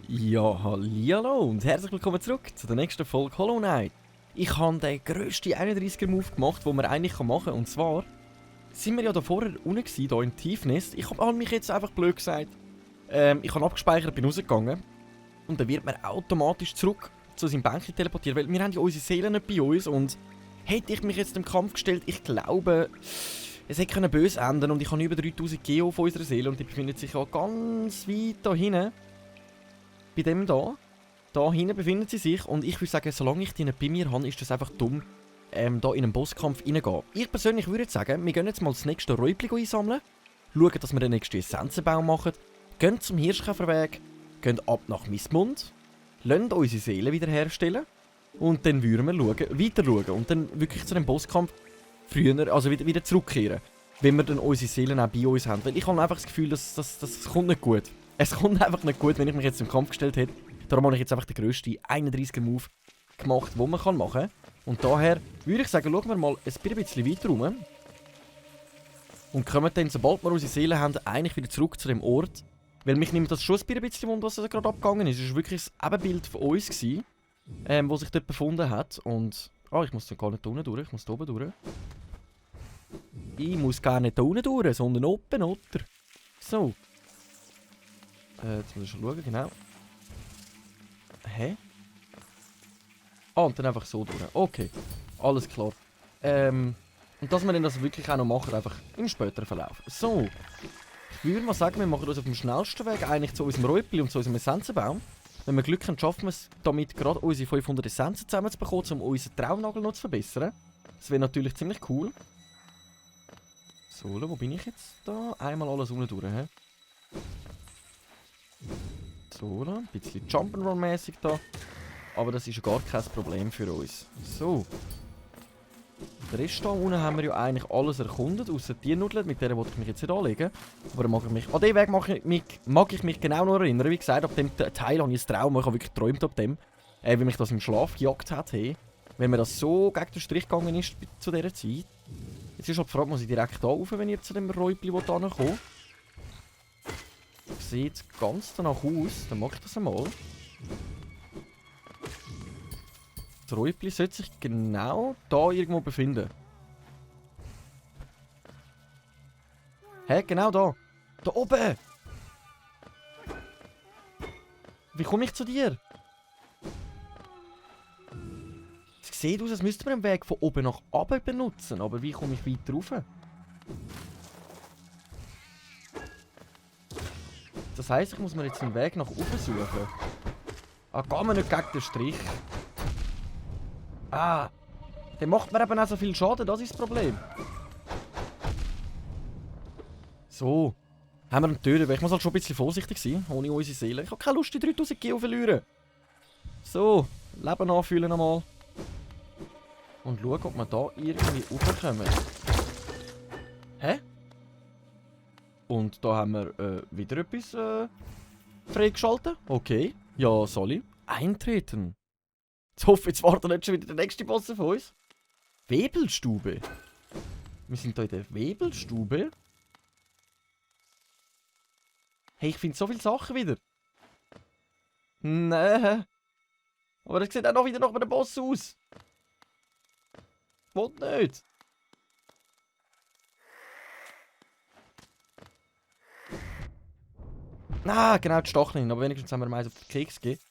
Ja, hallihallo und herzlich willkommen zurück zu der nächsten Folge Hollow Knight. Ich habe den grössten 31er-Move gemacht, den man eigentlich machen kann. Und zwar sind wir ja da vorher unten gewesen, hier in Tiefnest. Ich habe mich jetzt einfach blöd gesagt. Ich habe abgespeichert, bin rausgegangen. Und dann wird man automatisch zurück zu seinem Bänkchen teleportiert, weil wir haben ja unsere Seelen nicht bei uns. Und hätte ich mich jetzt im Kampf gestellt, ich glaube, es hätte böse enden. Und ich habe über 3000 Geo auf unserer Seele und die befindet sich ja ganz weit da hinten. Bei dem da. Da hinten befinden sie sich und ich würde sagen, solange ich die nicht bei mir habe, ist das einfach dumm, da in einen Bosskampf reingehen. Ich persönlich würde sagen, wir gehen jetzt mal das nächste Räubli einsammeln, schauen, dass wir den nächsten Essenzenbaum machen, gehen zum Hirschkäferweg, gehen ab nach Missmund, lassen unsere Seele wiederherstellen und dann würden wir weiter schauen und dann wirklich zu dem Bosskampf früher, also wieder zurückkehren, wenn wir dann unsere Seelen auch bei uns haben. Weil ich habe einfach das Gefühl, das kommt nicht gut. Es kommt einfach nicht gut, wenn ich mich jetzt im Kampf gestellt hätte. Darum habe ich jetzt einfach den grössten 31er-Move gemacht, den man machen kann. Und daher würde ich sagen, schauen wir mal ein bisschen weiter rum. Und kommen dann, sobald wir unsere Seelen haben, eigentlich wieder zurück zu dem Ort. Weil mich nimmt das schon ein bisschen Wunder, was da gerade abgegangen ist. Es war wirklich das Ebenbild von uns, wo sich dort befunden hat. Und... ich muss da gar nicht da unten durch, ich muss da oben durch. Ich muss gar nicht da unten durch, sondern oben, oder? So. Jetzt muss ich schon schauen, genau. Hä? Und dann einfach so durch. Okay, alles klar. Und dass wir dann das wirklich auch noch machen, einfach im späteren Verlauf. So. Ich würde mal sagen, wir machen uns auf dem schnellsten Weg eigentlich zu unserem Räubli und zu unserem Essenzenbaum. Wenn wir Glück haben, schaffen wir es damit gerade unsere 500 Essenzen zusammenzubekommen, um unseren Traumnagel noch zu verbessern. Das wäre natürlich ziemlich cool. So, wo bin ich jetzt da? Einmal alles unten durch, hä? So, ein bisschen Jump'n'Run-mäßig da. Aber das ist ja gar kein Problem für uns. So. Der Rest da unten haben wir ja eigentlich alles erkundet, außer die Nudeln, mit der wollte ich mich jetzt nicht anlegen. Aber an den Weg mag ich mich genau noch erinnern. Wie gesagt, ab dem Teil habe ich ein Traum, ich habe wirklich geträumt ab dem. Wie mich das im Schlaf gejagt hat. Hey. Wenn mir das so gegen den Strich gegangen ist zu dieser Zeit. Jetzt ist halt die Frage, muss ich direkt da rauf, wenn ich zu dem Räubli komme? Sieht ganz danach aus, dann mache ich das einmal. Das Räubli sollte sich genau da irgendwo befinden. Hä, genau da. Da oben! Wie komme ich zu dir? Es sieht aus, als müssten wir den Weg von oben nach unten benutzen, aber wie komme ich weiter rauf? Das heisst, ich muss mir jetzt einen Weg nach oben suchen. Gehen wir nicht gegen den Strich. Der macht mir eben auch so viel Schaden, das ist das Problem. So. Haben wir einen Töten, weil ich muss halt schon ein bisschen vorsichtig sein, ohne unsere Seele. Ich habe keine Lust, die 3000 Geo verlieren. So, Leben anfühlen nochmal. Und schauen, ob wir da irgendwie raufkommen. Hä? Und da haben wir wieder etwas freigeschaltet. Okay. Ja, soll ich? Eintreten. Ich hoffe, jetzt wartet nicht schon wieder der nächste Boss auf uns. Webelstube. Wir sind hier in der Webelstube. Hey, ich finde so viele Sachen wieder. Nee. Aber das sieht auch noch wieder nach einem Boss aus. Ich will nicht. Genau, die Stacheln. Aber wenigstens haben wir meins auf den Keks gegeben.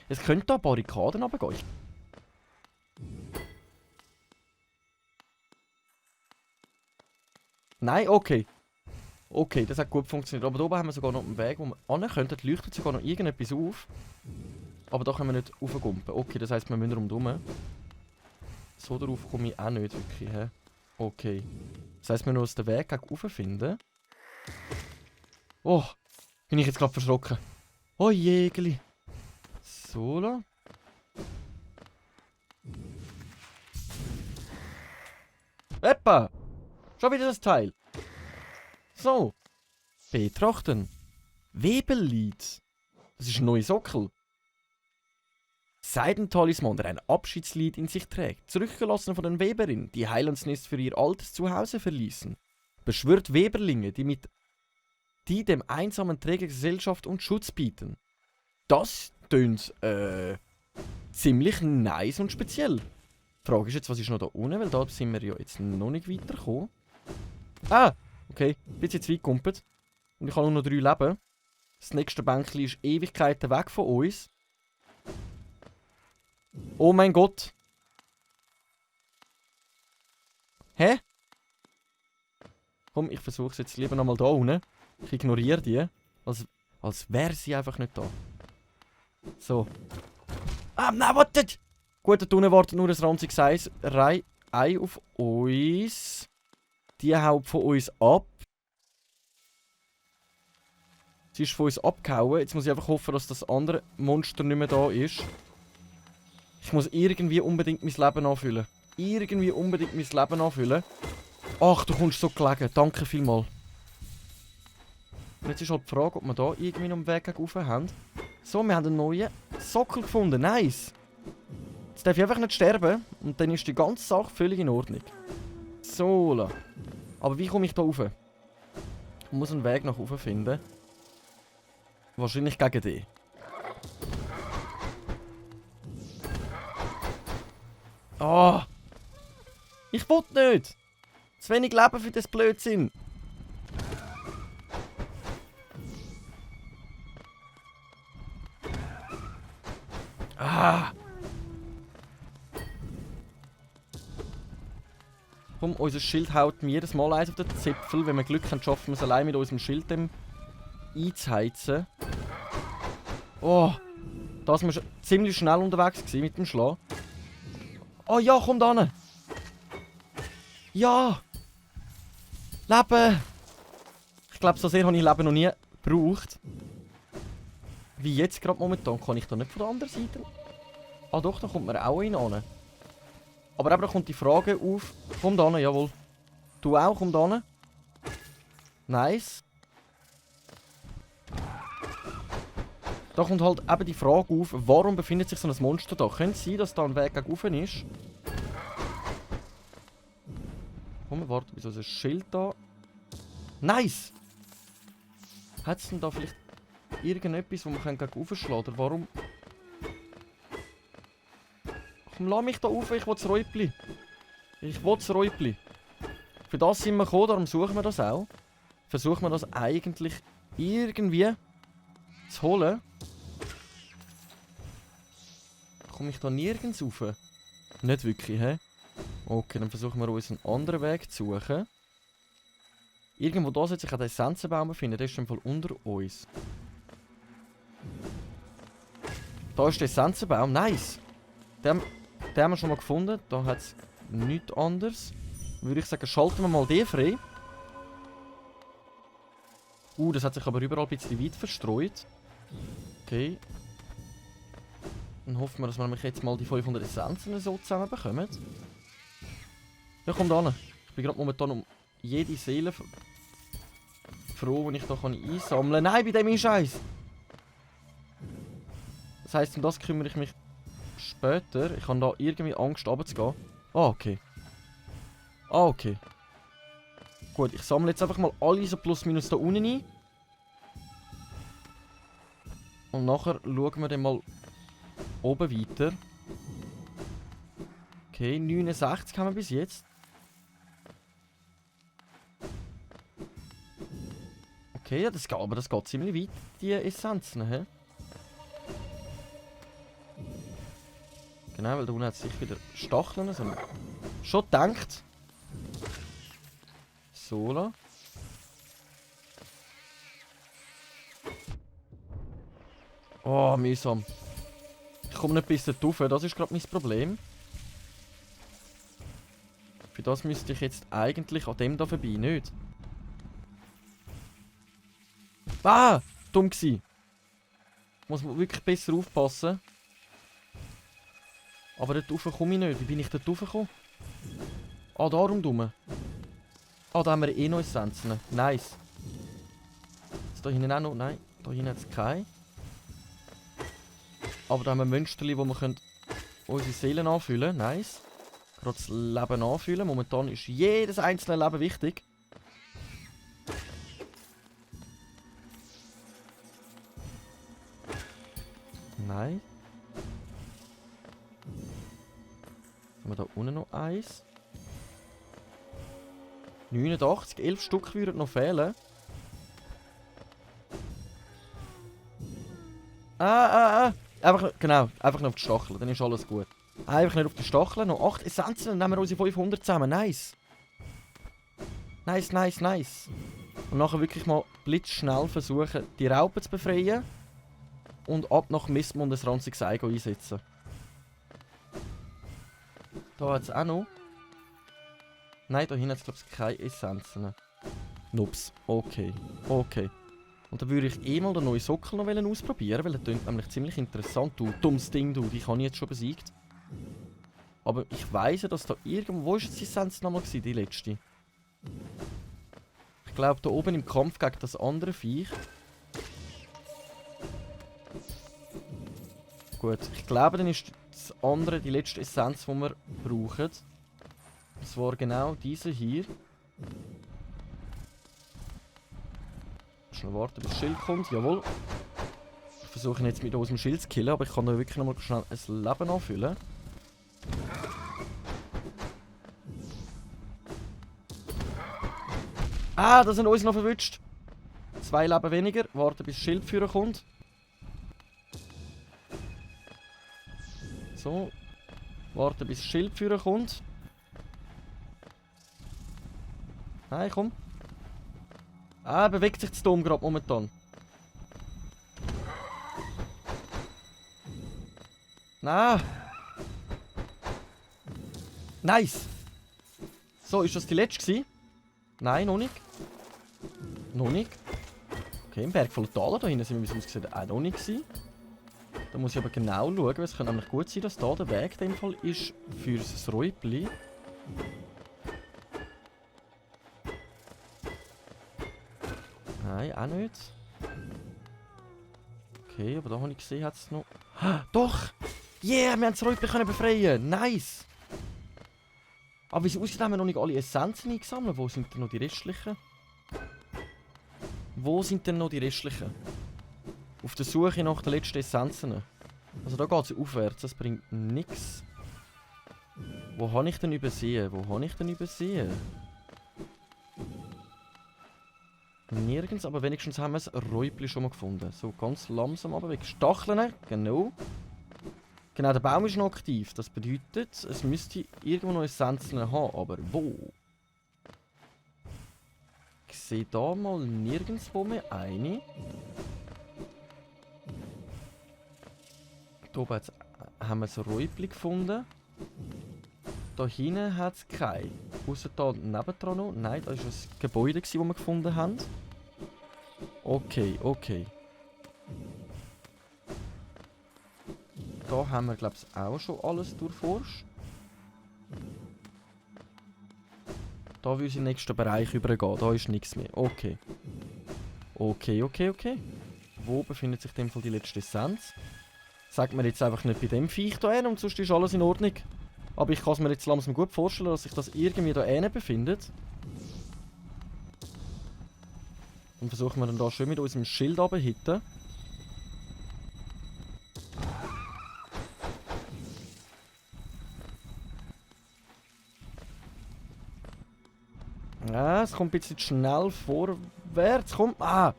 Es könnte da Barrikaden runtergehen. Nein, okay. Okay, das hat gut funktioniert. Aber da oben haben wir sogar noch einen Weg, wo wir hin könnten. Leuchtet sogar noch irgendetwas auf. Aber da können wir nicht raufgumpen. Okay, das heisst, wir müssen rundherum. So darauf komme ich auch nicht wirklich. He? Okay. Das heisst, wir müssen den Weg gegen rauf finden. Oh, bin ich jetzt gerade verschrocken. Oh Jägeli. So da. Eppa! Schon wieder das Teil. So. Betrachten. Webellied. Das ist ein neuer Sockel. Seidentalisman, der ein Abschiedslied in sich trägt. Zurückgelassen von den Weberinnen, die Heilandsnest für ihr altes Zuhause verließen. Beschwört Weberlinge, die dem einsamen Träger Gesellschaft und Schutz bieten. Das tönt ziemlich nice und speziell. Die Frage ist jetzt, was ist noch da unten, weil da sind wir ja jetzt noch nicht weitergekommen. Ah, okay, ein bisschen zu weit gekumpelt. Und ich habe nur noch 3 Leben. Das nächste Bänkchen ist Ewigkeiten weg von uns. Oh mein Gott. Hä? Komm, ich versuche es jetzt lieber nochmal da unten. Ich ignoriere die. Als wäre sie einfach nicht da. So. Ah, nein, wartet! Gut, da unten wartet nur ein ranziges Ei auf uns. Die haut von uns ab. Sie ist von uns abgehauen. Jetzt muss ich einfach hoffen, dass das andere Monster nicht mehr da ist. Ich muss irgendwie unbedingt mein Leben anfüllen. Ach, du kommst so gelegen. Danke vielmals. Und jetzt ist halt die Frage, ob wir da irgendwie noch einen Weg rauf haben. So, wir haben einen neuen Sockel gefunden. Nice. Jetzt darf ich einfach nicht sterben. Und dann ist die ganze Sache völlig in Ordnung. So. Aber wie komme ich da rauf? Ich muss einen Weg nach oben finden. Wahrscheinlich gegen die. Ah! Ich will nicht! Zu wenig Leben für das Blödsinn! Ah! Komm, unser Schild haut mir jedes Mal eins auf den Zipfel. Wenn wir Glück haben, schaffen wir es allein mit unserem Schild einzuheizen. Oh! Da sind wir schon ziemlich schnell unterwegs gewesen mit dem Schlag. Oh ja, komm da hin! Ja! Leben! Ich glaube, so sehr habe ich Leben noch nie gebraucht. Wie jetzt gerade momentan. Kann ich da nicht von der anderen Seite? Ah doch, da kommt man auch hin an. Aber eben, da kommt die Frage auf. Komm da hin, jawohl. Du auch, komm da hin. Nice. Da kommt halt eben die Frage auf, warum befindet sich so ein Monster da? Könnte es sein, dass da ein Weg gegen oben ist? Komm, warte, wieso ist ein Schild da? Nice! Hat es denn da vielleicht irgendetwas, wo man gegen oben schlagen kann? Oder warum? Komm, lass mich da rauf, ich will das Räupli. Für das sind wir gekommen, darum suchen wir das auch. Versuchen wir das eigentlich irgendwie zu holen. Komme ich da nirgends rauf? Nicht wirklich, hä? Okay, dann versuchen wir uns einen anderen Weg zu suchen. Irgendwo da sollte sich auch der Essenzenbaum befinden, der ist schon voll unter uns. Da ist der Essenzenbaum, nice! Den haben wir schon mal gefunden, da hat es nichts anderes. Dann würde ich sagen, schalten wir mal den frei. Das hat sich aber überall ein bisschen weit verstreut. Okay. Dann hoffen wir, dass wir nämlich jetzt mal die 500 Essenzen so zusammenbekommen. Ja, komm da hin. Ich bin gerade momentan um jede Seele froh, wenn ich da einsammeln kann. Nein, bei dem ist Scheiß. Das heisst, um das kümmere ich mich später. Ich habe da irgendwie Angst, runterzugehen. Ah, okay. Okay. Gut, ich sammle jetzt einfach mal alle so plus minus da unten ein. Und nachher schauen wir dann mal oben weiter. Okay, 69 haben wir bis jetzt. Okay, ja, das geht ziemlich weit, die Essenzen, hä? Genau, weil da unten hat es sich wieder Stacheln. Also schon gedacht. So, la. Oh, mühsam. Ich komme nicht bis dahin rauf, das ist gerade mein Problem. Für das müsste ich jetzt eigentlich an dem da vorbei, nicht? Ah! Dumm gsi. Muss man wirklich besser aufpassen. Aber dort rauf komme ich nicht. Wie bin ich dort raufgekommen? Ah, darum dumm. Ah, da haben wir eh noch Essenzen. Nice. Ist da hinten auch noch? Nein, da hinten hat es keine. Aber da haben wir Münsterli, wo wir können unsere Seelen anfüllen. Nice. Gerade das Leben anfüllen. Momentan ist jedes einzelne Leben wichtig. Nein. Haben wir da unten noch eins? 89, 11 Stück würden noch fehlen. Einfach, genau, einfach noch auf die Stacheln, dann ist alles gut. Einfach nicht auf die Stacheln, noch 8 Essenzen, dann nehmen wir unsere 500 zusammen, nice. Nice, nice, nice. Und nachher wirklich mal blitzschnell versuchen, die Raupen zu befreien. Und ab nach Mistmund ein ranziges Ei einsetzen. Da hat es auch noch. Nein, da hinten hat es glaube ich keine Essenzen. Nups. Okay. Okay. Und dann würde ich mal den neuen Sockel noch ausprobieren, weil der klingt nämlich ziemlich interessant. Du dummes Ding, du. Die habe ich jetzt schon besiegt. Aber ich weiss ja, dass da irgendwo... Wo war die Essenz nochmal, die letzte? Ich glaube, da oben im Kampf gegen das andere Viech. Gut, ich glaube, dann ist das andere die letzte Essenz, die wir brauchen. Das war genau diese hier. Schnell warten, bis das Schild kommt. Jawohl. Ich versuche ihn jetzt mit unserem Schild zu killen, aber ich kann da wirklich nochmal schnell ein Leben anfüllen. Ah, da sind uns noch verwünscht. 2 Leben weniger. Warten, bis das Schildführer kommt. So. Warten, bis das Schildführer kommt. Nein, komm. Ah, bewegt sich das Dom gerade momentan. Na. Nice. So, ist das die letzte gewesen? Nein, noch nicht. Noch nicht. Okay, im Berg voller Taler, da hinten sind wir, wie es aussieht, auch noch nicht gewesen. Da muss ich aber genau schauen, weil es kann nämlich gut sein, dass da der Weg in dem Fall ist für das Räubli. Nein, auch nicht. Okay, aber da habe ich gesehen, hat es noch... Doch! Yeah, wir haben das Räubli können befreien! Nice! Aber wie es aussieht, haben wir noch nicht alle Essenzen eingesammelt. Wo sind denn noch die restlichen? Wo sind denn noch die restlichen? Auf der Suche nach den letzten Essenzen. Also da geht es aufwärts, das bringt nichts. Wo habe ich denn übersehen? Wo habe ich denn übersehen? Nirgends, aber wenigstens haben wir das Räubli schon mal gefunden. So, ganz langsam aber weg. Stacheln, genau. Genau, der Baum ist noch aktiv. Das bedeutet, es müsste irgendwo noch Essenzen haben. Aber wo? Ich sehe da mal nirgendwo mehr eine. Hier oben haben wir ein Räubli gefunden. Da hinten hat es keine. Außer da nebendran noch. Nein, das war ein Gebäude, das wir gefunden haben. Okay, okay. Da haben wir, glaube ich, auch schon alles durchforscht. Da würde ich in den nächsten Bereich übergehen. Da ist nichts mehr. Okay. Okay, okay, okay. Wo befindet sich in dem Fall die letzte Essenz? Sagt mir jetzt einfach nicht bei dem Viech da hin und sonst ist alles in Ordnung. Aber ich kann es mir jetzt langsam gut vorstellen, dass sich das irgendwie da hinten befindet. Und versuchen wir dann da schön mit unserem Schild runterzuhitten. Ja, es kommt ein bisschen schnell vorwärts. Komm, ah!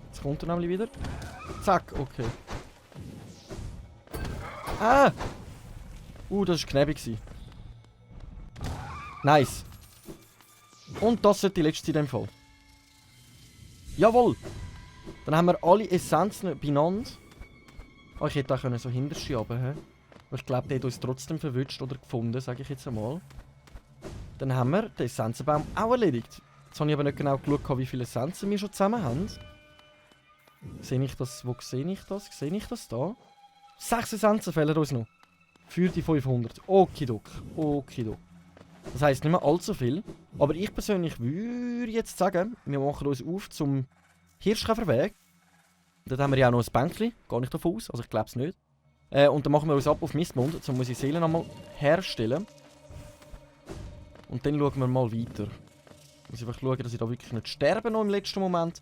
Jetzt kommt er nämlich wieder. Zack, okay. Ah! Das war knäbig. Nice. Und das wird die letzte in dem Fall. Jawohl! Dann haben wir alle Essenzen beieinander. Oh, ich hätte auch so hinterschieben können. Aber ich glaube, der hat uns trotzdem verwünscht oder gefunden, sage ich jetzt einmal. Dann haben wir den Essenzenbaum auch erledigt. Jetzt habe ich aber nicht genau geschaut, wie viele Essenzen wir schon zusammen haben. Sehe ich das? Wo sehe ich das? Sehe ich das da? 6 Essenzen fehlen uns noch. Für die 500. Okidok. Okidok. Das heisst nicht mehr allzu viel. Aber ich persönlich würde jetzt sagen, wir machen uns auf zum Hirschkäferweg. Dort haben wir ja auch noch ein Bänkchen, gar nicht davon aus, also ich glaube es nicht. Und dann machen wir uns ab auf Mistmund, um unsere Seelen einmal herstellen. Und dann schauen wir mal weiter. Ich muss einfach schauen, dass ich da wirklich nicht sterbe noch im letzten Moment.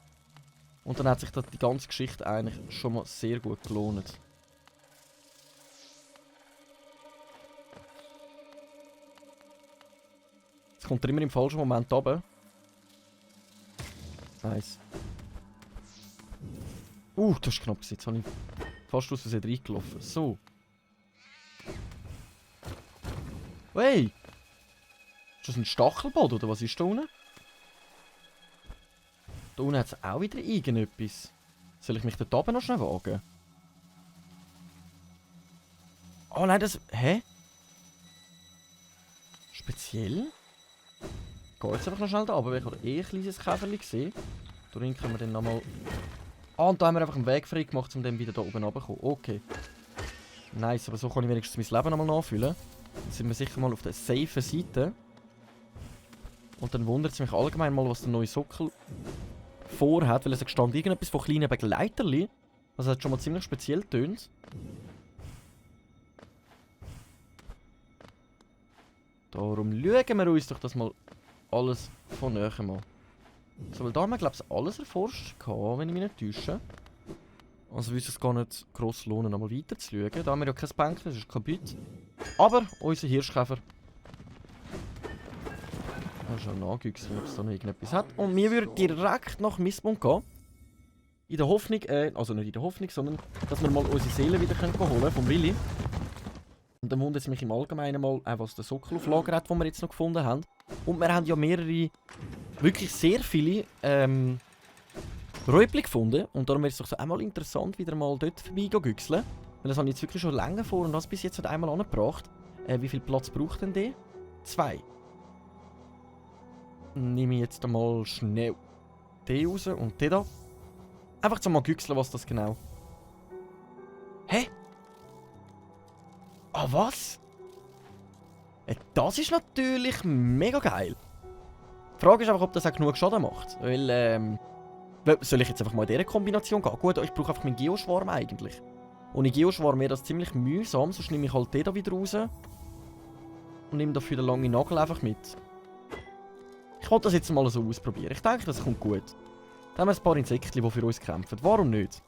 Und dann hat sich die ganze Geschichte eigentlich schon mal sehr gut gelohnt. Jetzt kommt er immer im falschen Moment runter. Nice. Das ist knapp. Jetzt habe ich fast aus Versehen reingelaufen. So. Hey! Ist das ein Stachelboden oder was ist da unten? Da unten hat es auch wieder irgendetwas. Soll ich mich dort oben noch schnell wagen? Oh nein, das... Hä? Speziell? Ich gehe jetzt einfach noch schnell da runter, weil ich habe ein kleines Käferchen gesehen. Darin können wir dann nochmal... und da haben wir einfach einen Weg frei gemacht, um dann wieder da oben runterzukommen. Okay. Nice, aber so kann ich wenigstens mein Leben nochmal nachfüllen. Dann sind wir sicher mal auf der safen Seite. Und dann wundert es mich allgemein mal, was der neue Sockel vorhat, weil es stand irgendetwas von kleinen Begleiterli. Das hat schon mal ziemlich speziell tönt. Darum schauen wir uns doch das mal alles von näher an. So, weil da haben wir, glaube ich, alles erforscht, wenn ich mich nicht täusche. Also würde es gar nicht gross lohnen, nochmal weiter zu schauen. Da haben wir ja kein Bänkchen, das ist kaputt. Aber unser Hirschkäfer... schon nachgüchseln, ob es da noch irgendetwas hat. Und wir würden direkt nach Mistmund gehen. In der Hoffnung, also nicht in der Hoffnung, sondern dass wir mal unsere Seele wieder holen können vom Willi. Und dann wundert es mich im Allgemeinen mal, was der Sockel auf Lager hat, den wir jetzt noch gefunden haben. Und wir haben ja mehrere, wirklich sehr viele Räubli gefunden. Und darum wäre es doch so einmal interessant, wieder mal dort vorbeigüchseln. Weil das habe ich jetzt wirklich schon lange vor und das bis jetzt hat einmal angebracht. Wie viel Platz braucht denn der? 2. Nehme ich jetzt einmal schnell den raus und den da. Einfach zum mal güchseln, was das genau... Hä? Ah, was? Das ist natürlich mega geil. Die Frage ist einfach, ob das auch genug Schaden macht. Weil, soll ich jetzt einfach mal in dieser Kombination gehen? Gut, ich brauche einfach meinen Geoschwarm eigentlich. Ohne Geoschwarm wäre das ziemlich mühsam, sonst nehme ich halt den da wieder raus. Und nehme dafür den langen Nagel einfach mit. Ich wollte das jetzt mal so ausprobieren. Ich denke, das kommt gut. Da haben wir ein paar Insekten, die für uns kämpfen. Warum nicht?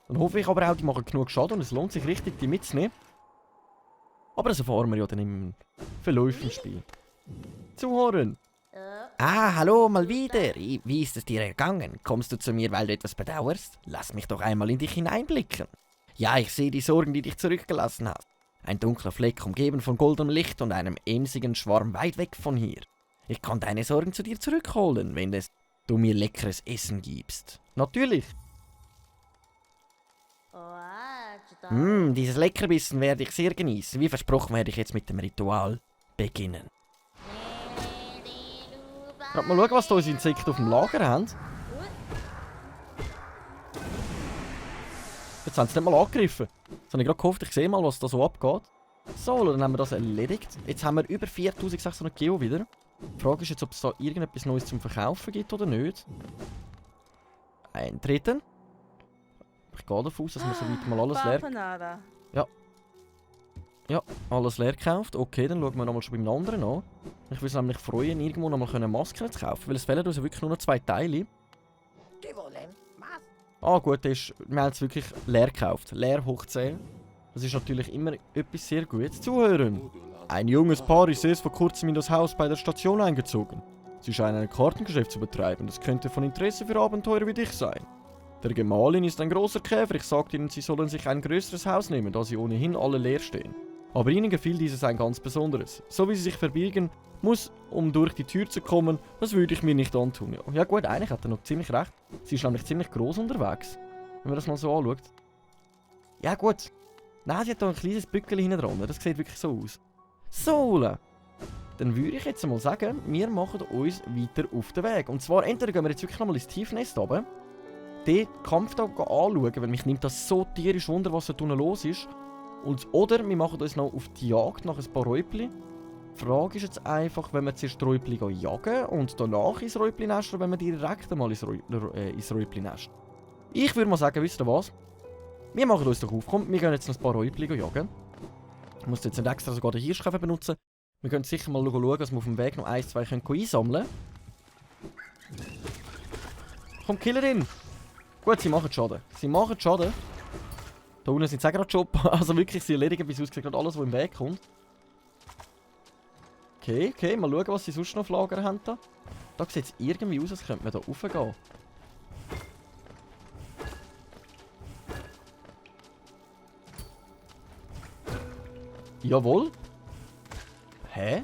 Dann hoffe ich aber auch, die machen genug Schaden und es lohnt sich richtig, die mitzunehmen. Aber das erfahren wir ja dann im Verlauf des Spiels. Zuhören! Ah, hallo, mal wieder. Wie ist es dir ergangen? Kommst du zu mir, weil du etwas bedauerst? Lass mich doch einmal in dich hineinblicken. Ja, ich sehe die Sorgen, die dich zurückgelassen hast. Ein dunkler Fleck, umgeben von goldenem Licht und einem emsigen Schwarm weit weg von hier. Ich kann deine Sorgen zu dir zurückholen, wenn du mir leckeres Essen gibst. Natürlich! Dieses Leckerbissen werde ich sehr genießen. Wie versprochen werde ich jetzt mit dem Ritual beginnen. Gerade mal schauen, was da unsere Insekten auf dem Lager haben. Jetzt haben sie nicht mal angegriffen. Jetzt habe ich gerade gehofft, ich sehe mal, was da so abgeht. So, dann haben wir das erledigt. Jetzt haben wir über 4600 Geo wieder. Die Frage ist jetzt, ob es da irgendetwas Neues zum Verkaufen gibt oder nicht. Eintreten. Ich gehe davon aus, dass wir soweit mal alles leer... Ja, alles leer gekauft. Okay, dann schauen wir nochmal schon beim anderen an. Ich würde es nämlich freuen, irgendwo nochmal Masken zu kaufen, weil es fehlen uns wirklich nur noch 2 Teile. Ah gut, wir haben es wirklich leer gekauft. Leer hoch 10. Das ist natürlich immer etwas sehr Gutes. Zuhören! Ein junges Paar ist erst vor kurzem in das Haus bei der Station eingezogen. Sie scheinen ein Kartengeschäft zu betreiben. Das könnte von Interesse für Abenteurer wie dich sein. Der Gemahlin ist ein großer Käfer. Ich sagte ihnen, sie sollen sich ein größeres Haus nehmen, da sie ohnehin alle leer stehen. Aber ihnen gefiel dieses ein ganz besonderes. So wie sie sich verbirgen muss, um durch die Tür zu kommen, das würde ich mir nicht antun. Ja gut, eigentlich hat er noch ziemlich recht. Sie ist nämlich ziemlich groß unterwegs, wenn man das mal so anschaut. Ja gut. Nein, sie hat da ein kleines Bückel hinten dran. Das sieht wirklich so aus. So, dann würde ich jetzt mal sagen, wir machen uns weiter auf den Weg. Und zwar, entweder gehen wir jetzt wirklich nochmal ins Tiefnest runter, den Kampf da anschauen, weil mich nimmt das so tierisch Wunder, was da unten los ist. Oder wir machen uns noch auf die Jagd nach ein paar Räubli. Die Frage ist jetzt einfach, wenn wir zuerst Räubli jagen und danach ins Räubli nest oder wenn wir direkt einmal ins Räubli nest. Ich würde mal sagen, wisst ihr was? Wir machen uns doch auf. Komm, wir gehen jetzt noch ein paar Räubli jagen. Ich muss jetzt nicht extra sogar den Hirschkäfer benutzen. Wir können sicher mal schauen, dass wir auf dem Weg noch 1, 2 einsammeln können. Komm, kill ihn! Gut, sie machen Schaden. Sie machen Schaden. Da unten sind sie auch gerade Job. Also wirklich, sie erledigen bis ausgesehen gerade alles, was im Weg kommt. Okay, okay, mal schauen, was sie sonst noch auf Lager haben. Da sieht es irgendwie aus, als könnte man da raufgehen. Jawohl. Hä?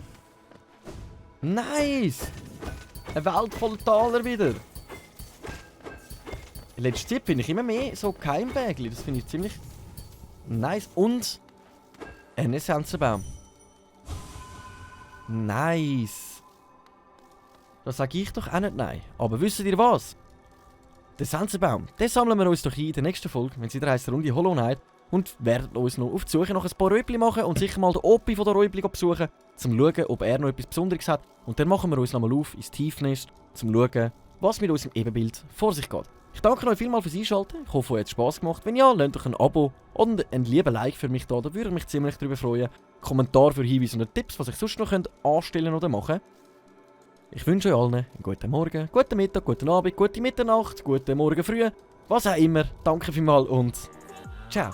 Nice! Eine Welt voller Taler wieder. In letzter Zeit finde ich immer mehr so Keimbägli. Das finde ich ziemlich nice. Und ein Essenzenbaum. Nice. Das sage ich doch auch nicht nein. Aber wisst ihr was? Den Essenzenbaum, den sammeln wir uns doch ein in der nächsten Folge, wenn es wieder heisst Runde Hollow Knight. Und werden uns noch auf die Suche nach ein paar Räubli machen und sicher mal den Opi von der Räubli besuchen, um zu schauen, ob er noch etwas Besonderes hat. Und dann machen wir uns nochmal auf ins Tiefnest, um zu schauen, was mit unserem Ebenbild vor sich geht. Ich danke euch vielmals fürs Einschalten. Ich hoffe, euch hat es Spass gemacht. Wenn ja, lasst doch ein Abo und einen lieben Like für mich da. Da würde ich mich ziemlich darüber freuen. Kommentar für Hinweise und Tipps, was ich sonst noch anstellen oder machen könnt. Ich wünsche euch allen einen guten Morgen, guten Mittag, guten Abend, gute Mitternacht, guten Morgen früh. Was auch immer. Danke vielmals und ciao.